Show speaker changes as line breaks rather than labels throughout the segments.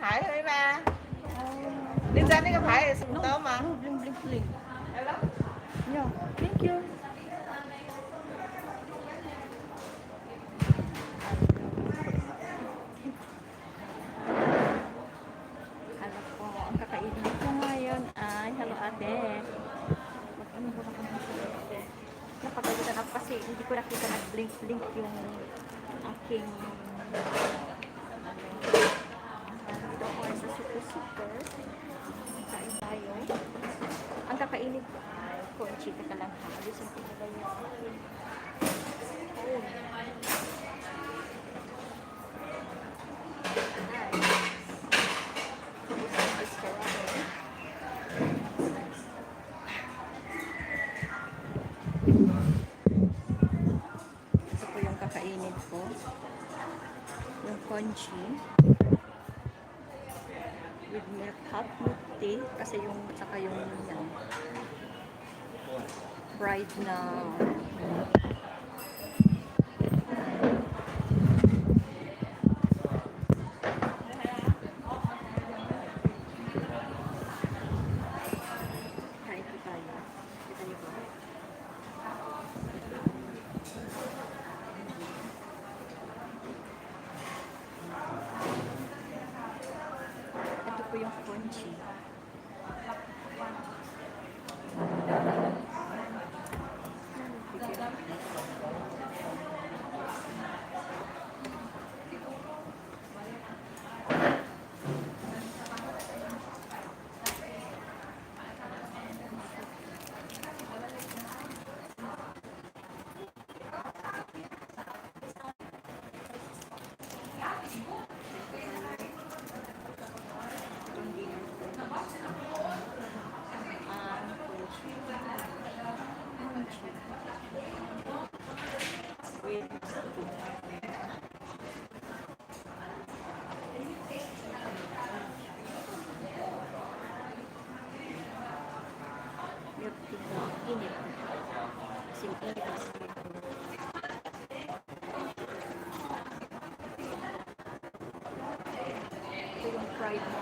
phải thôi ba. Đi ra đi có phải tớ mà.
No, bling bling bling.
Hello.
Yeah, thank you. Hello po, ang kakainin ko ngayon ay, hello ate. Mag-ano ba ako ng sabi? Napagalitan ako kasi hindi ko nakita nag-blink-blink yung aking dito ako ay sa super. Kain tayo. Ang kakainin ko ay conchi ka lang ha. Alisin ko na yung oh. Ito po yung kakainin ko. Yung conchi. With milk, hot milk tea. Kasi yung, saka yung yan, fried na kain po tayo. Kita niyo ba? Ito po yung conchi. Milk tea na init. Kasi init kasi. Ito yung fried na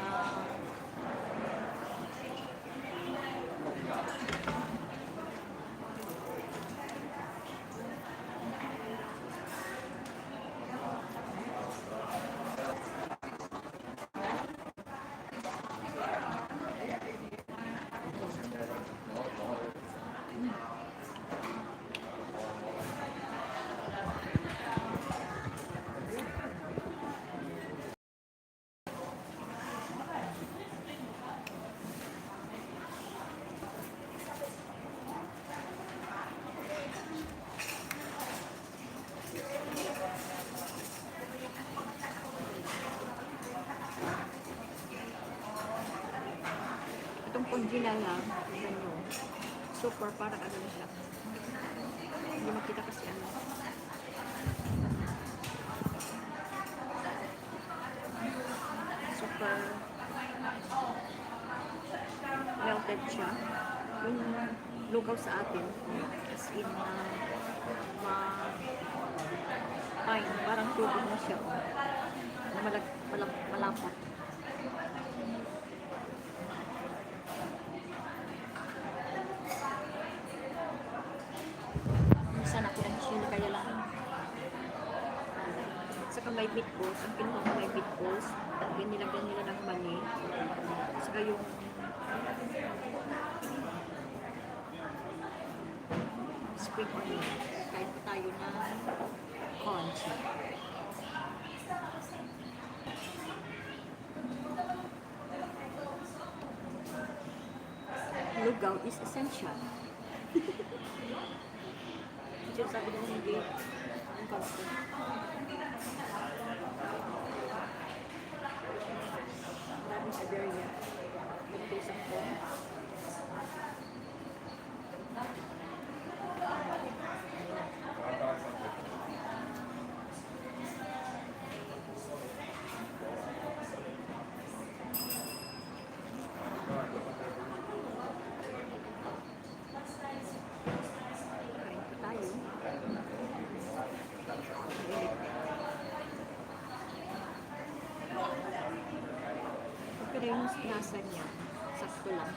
itong congeal lang. Tignan nyo. Super, parang ano na siya. Hindi makita kasi ano. Super melted siya. Yung lugaw sa atin. As in, fine. Parang tubig na siya. Na malapot. Minsan ako lang siya kaya lang. Saka may meatballs. Ang kinuha ko may meatballs. Nilagyan nila ng mani. Saka yung spring onion. Kain pa tayo ng conchi. Lugaw is essential. Diyan sabi nung hindi ang pasta. Maraming Siberia. Nagpisang ko. na yung lasa niya. Sakto lang.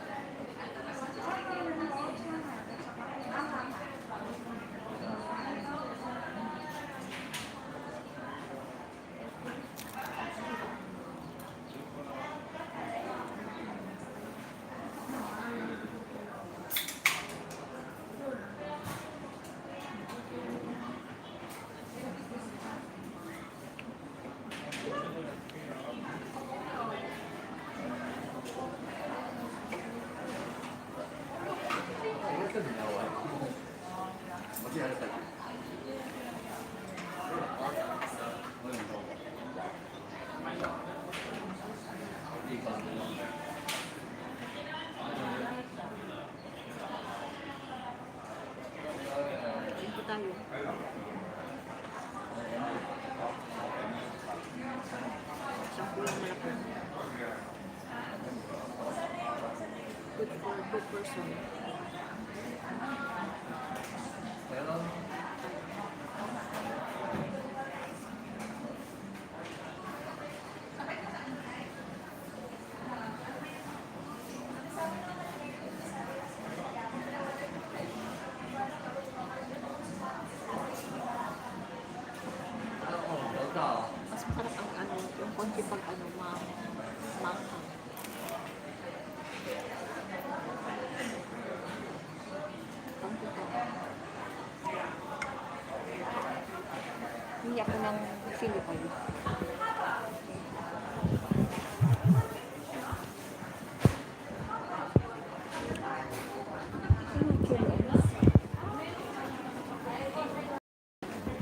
Ito tayo. Isang kulang malaki. Good for good person. Mas masarap ang ano, yung konti pag ano, maanghang. Konti pa. Hindi ako ng chili oil.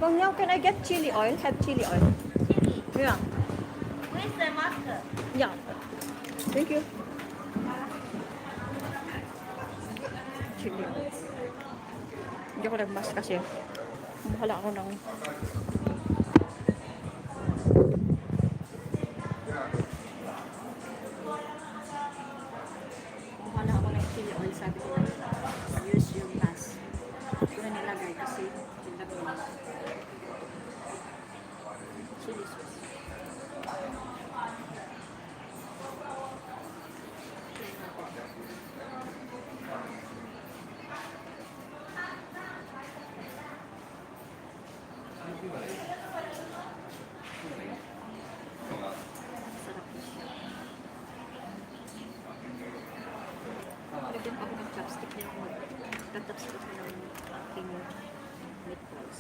Bang Yao, can I get chili oil? Have chili oil?
Chili.
Yeah.
Where's the mustard?
Yeah. Thank you. Chili oil. Hindi ako nagmas kasi mahala ako ng mahala ako ng chili oil. Sabi ko na use your glass. Ito na nilagay kasi nilagay ko chili sauce. Sarap na siya. Lagyan pa ako ng chopstick na yung mag-chopstick na ng aking meatballs.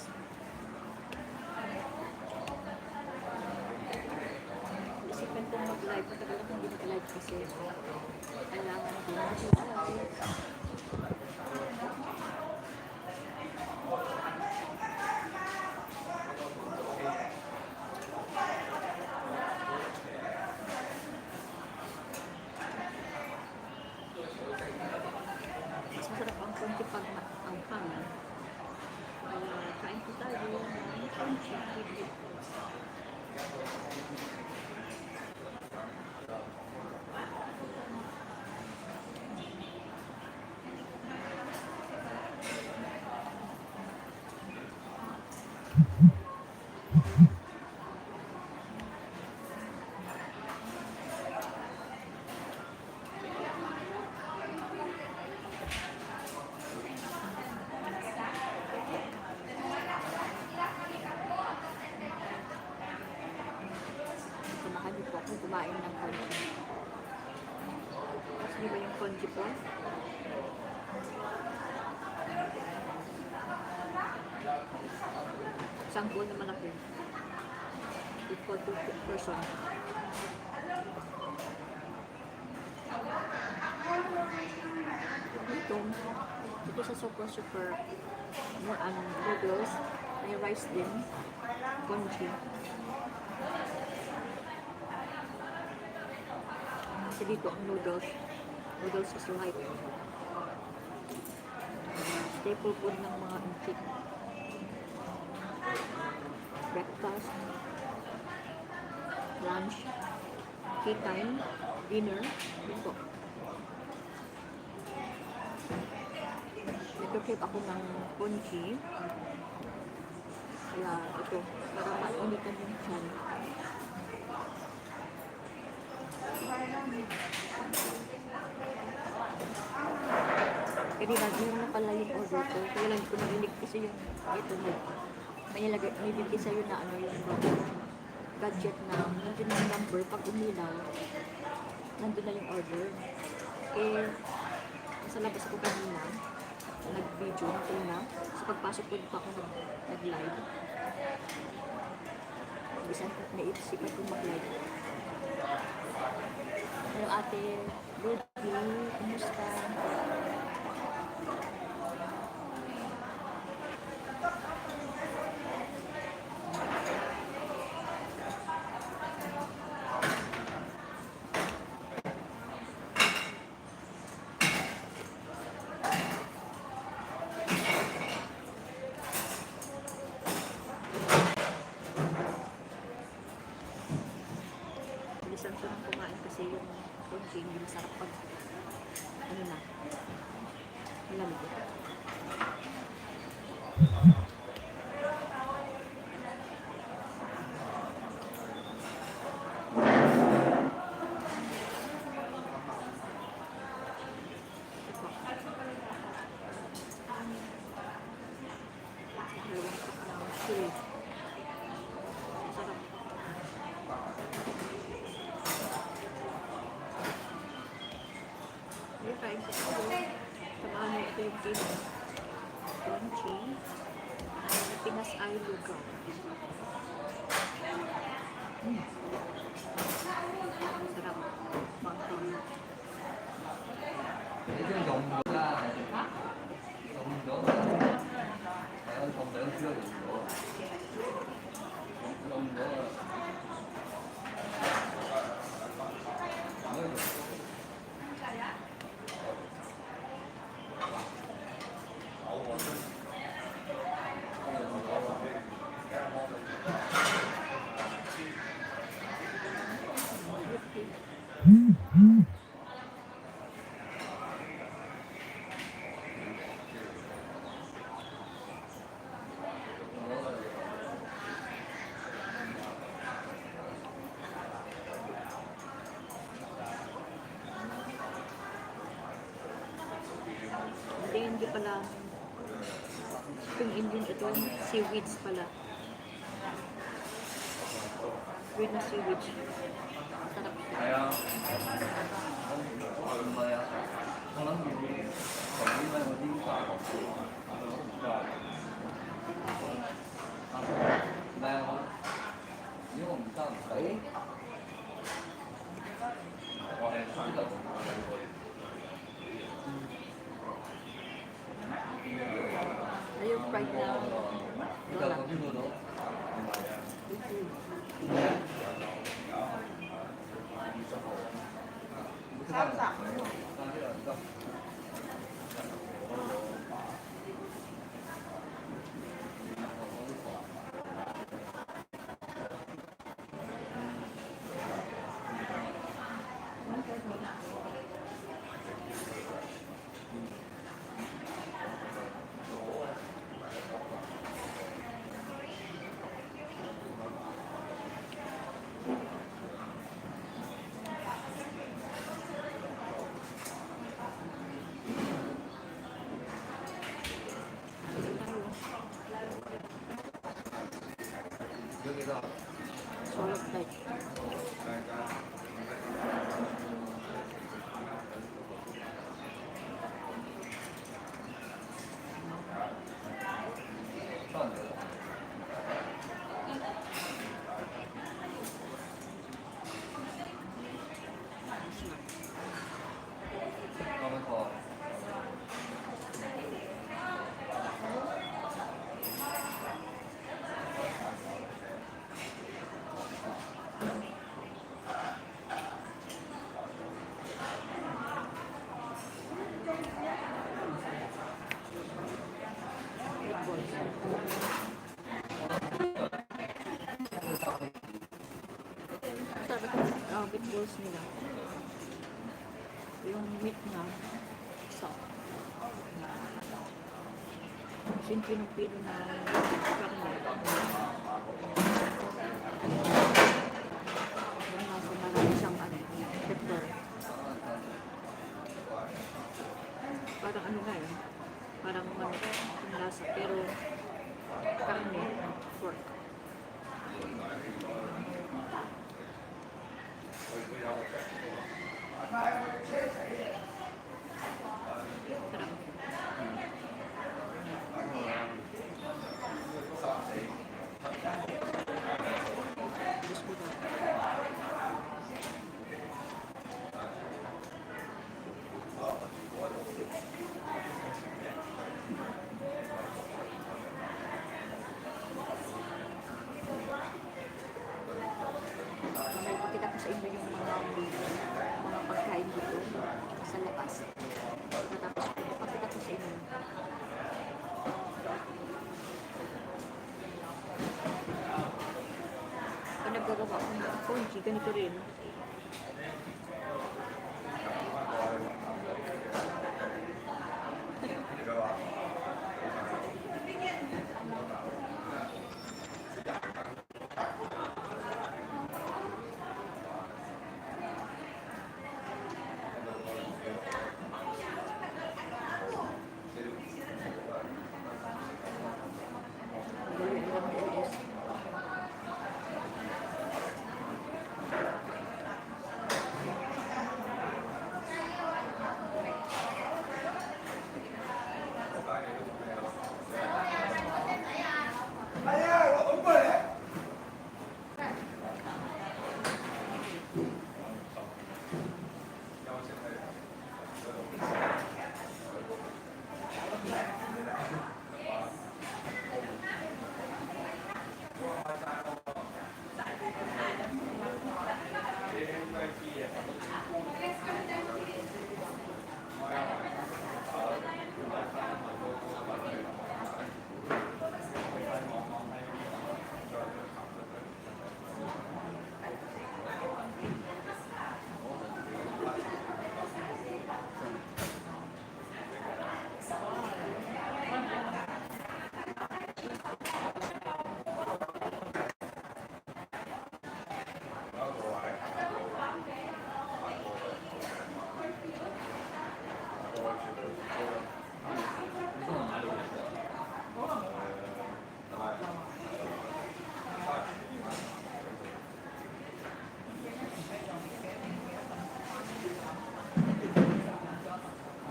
Isipan kong mag-live. Matagal akong hindi mag-live kasi kailangan din mag-live. Mas masarap ang konti pag ang hangin. Kaya kain po tayo ng crunchy meatballs. Kumahal po akong kumain ng congee. Kasi di ba yung congee po? Isang bowl na malaki. Equal to person. Ito sa super noodles. May rice din. Congee. Kasi dito ang noodles is light. Staple food ng mga antik. Breakfast, lunch, tea time, dinner, ito. Nag-prep ako ng congee. Kaya ito, para mainitan yung tiyan. Kanina, yun na pala yung order ko. Kaya lang ko narinig kasi yung ito na. May bigay sa'yo na ano yung gadget na nandun yung number. Pag umilaw, nandun na yung order. Eh, nasa labas ko kanina, nag-video, nandun na. So pagpasok ko dito ako nag-live. Bisan ko, naisipan ko mag-live. Hello ate, Lodi, kumusta? Bilisan ko nang kumain kasi yung konji hindi masarap pag ano na, malamig. Dalawang cup ng chili. Masarap. Hindi, kain ko ito. Samahan mo ito yung kimchi. Pinas ay lugaw. Sarap. Pangtong.
你这种的啊，种的，还有种的需要有油，种的，没有。
Hindi pala spring onion ito, seaweeds pala. Green na seaweeds. Sarap.
係啊，唔係啊，我諗住頭先咧嗰啲大學生，唔係啊，如果我唔得唔使，我係輸得。
Ayun, fried na
Ikaw,
donut.
kung sino, no?
Salsa.
Solid light. Meatballs nila. Yung meat na soft. Yung pinupilo na karne. Yung nasa marami siyang pepper. Parang ano nga eh. Parang manok yung lasa, pero karne, pork. May pakita ko sa inyo yung mga pagkain dito sa labas. Tapos pakita ko sa inyo. Pag naggagawa ko ng congee, ganito rin.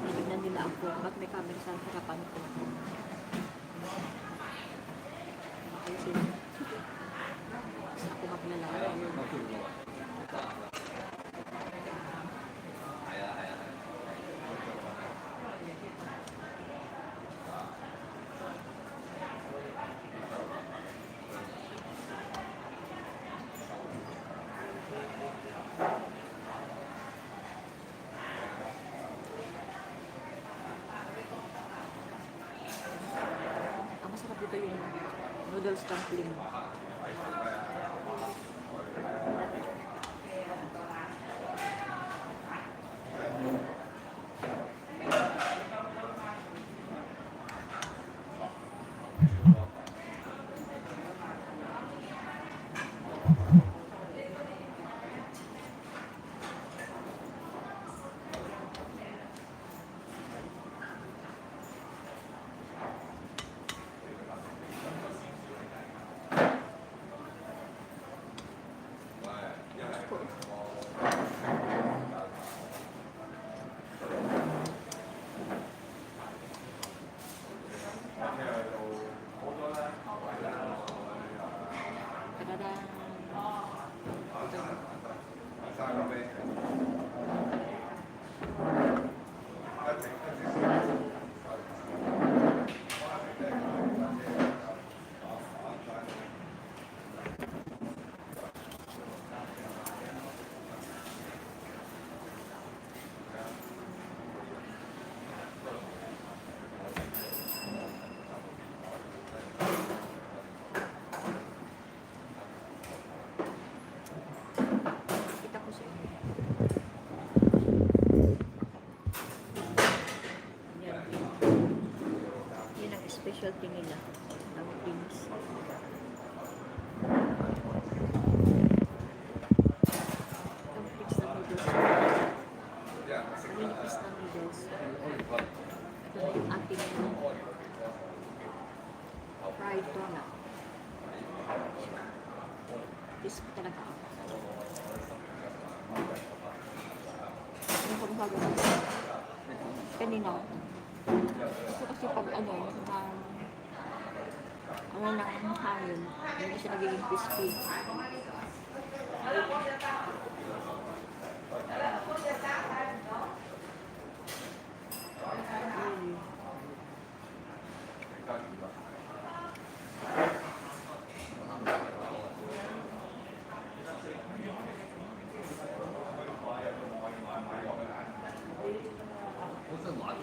Tinignan nila ako, ba't may camera sa harapan ko? Ayusin. Basta ako maglalaro. Ang masarap dito yung noodles dumpling. specialty nila. Dumplings. Dumplings na noodles. Manipis na noodles. Ito kanina. Ito kasi pag ano ng hangin, hindi siya nagiging crispy.
무슨 맛이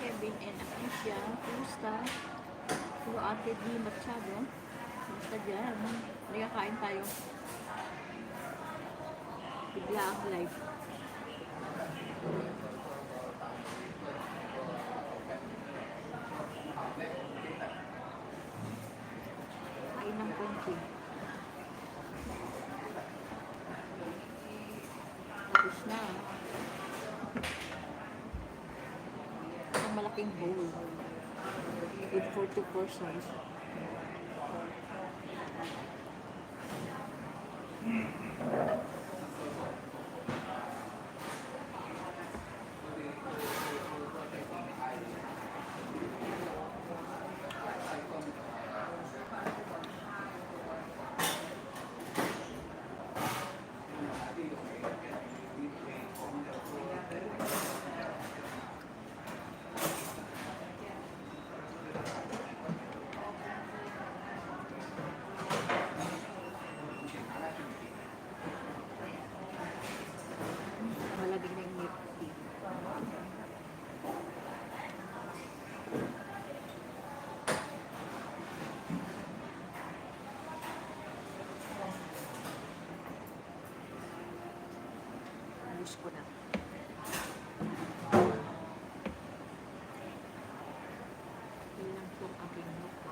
Kevin and Acacia, kumusta? Puro Ate D. Machado. Kumusta dyan? Halika kain tayo. Bigla ang live. Kain ng konti. Tapos na. Malaking bowl good for 2 persons. Ayos ko na. Ilang po ang aking mukha.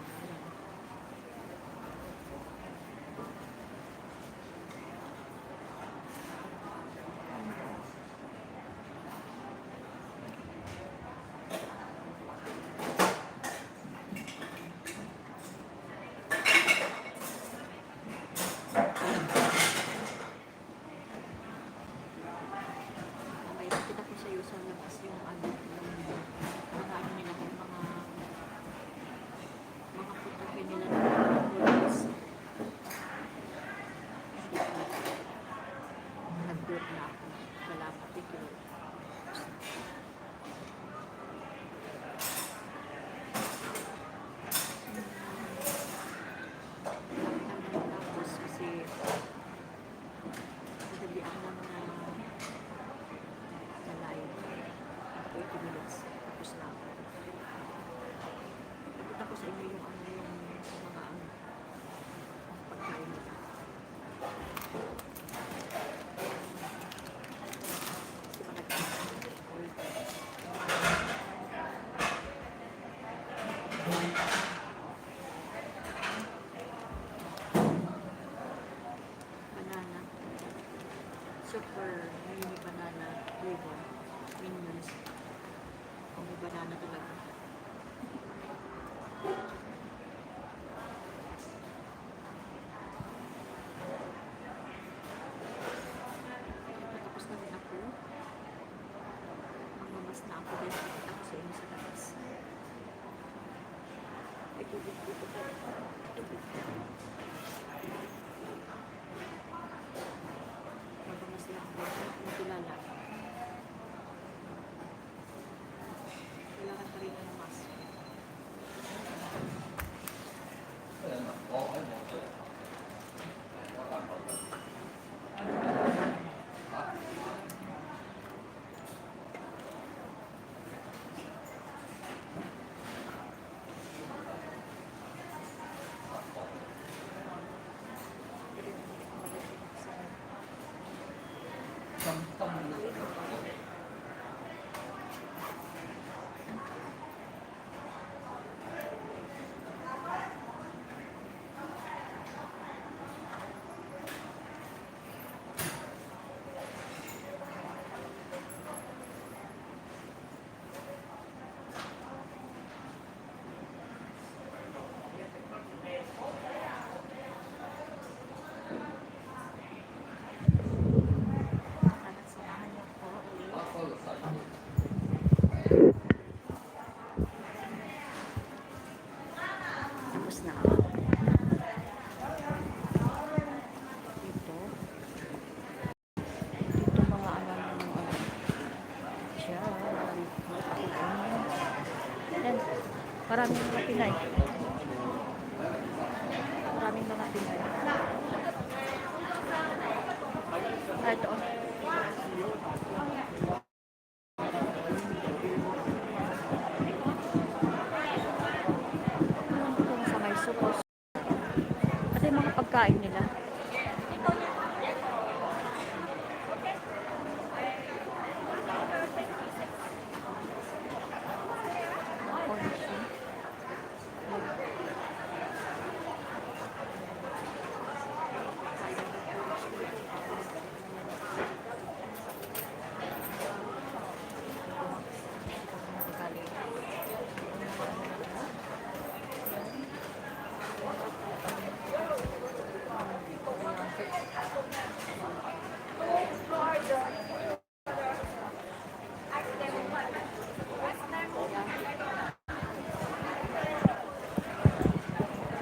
super mini banana flavor. Minions. Kung may banana talaga. Tapos na rin ako. Magmamas na ako dahil nakita ko sa inyo sa labas. May tubig dito po. Tubig. Magmamas na ako dahil nakilala. Kailangan pa rin ng mask.
Ayan na. Okay, okay.
At samahan niyo po ulit. Tapos na ako. Dito. Dito mga Diyan. Yan. Maraming mga Pinay. Maraming mga Pinay. Ito. Kung sa may supos. Ito yung mga pagkain nila.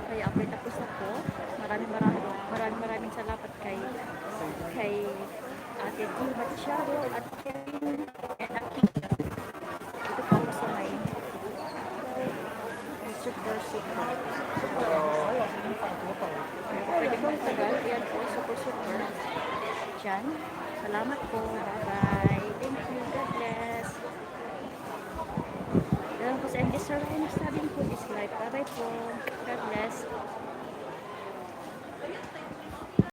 Kaya ako'y tapos na po. Maraming salamat kay Ate G. Machado at Kevin and Aki. Dito po ako sa may super. Pwede po tagal. Yan po, super. Diyan. Salamat po. Bye-bye. Thank you. God bless. Dalam po sa English, sir, ay nasabi po is life. Bye-bye po. God bless.